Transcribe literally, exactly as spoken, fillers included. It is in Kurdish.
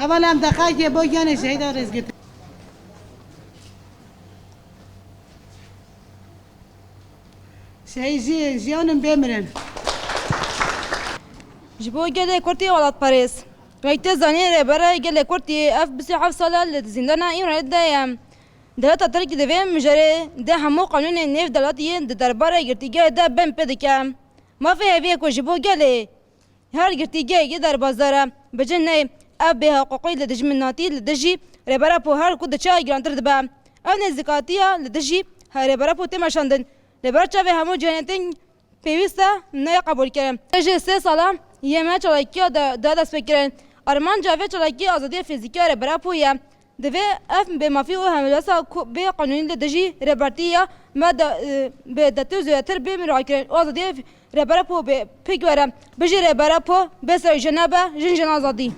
Evel em deqayekê bo genê şehîda rêzgirtin. Şehîd jî jiyanin bê mirin. Ji bo gelê Kurd ê welatparêz. Wek te zanî, Rêbera Gelê Kurd ê ev bîst û heft sal e li zîndana Îmralî de ye. Dewleta Tirkî di vê mijarê de hemû qanûnên nêvdewletî yên di derbarê girtîgehê de bêm pê dike. Mafê hevî ye ku ji bo gelê her girtîgehekî derbasdar e. Bi cih neyê, ev bêhiqûqî li dijminatî li dijî Rêber Apo her ku diçe girantir dibe. Ev nêzîkatiya li dijî Rêber Apo tê meşandin. Li ber çavê hemû cîhanê tên pêwîst e neyê qebûlkirin. Ji sê sala yê me çalakiya de, de destpêkirin. Armanca vê çalakiyê azadiya fîzîkî ya Rêber Apo ye. Divê ev bêmafî û hewlesa ku bê qanûnî li dijî rêbertî ya me de, e, bi detû zêdetir bê mirakirin û azadiyê Rêber Apo bê pêk were. Bijî Rêber Apo, bê ser jin nebe, jin jin azadî.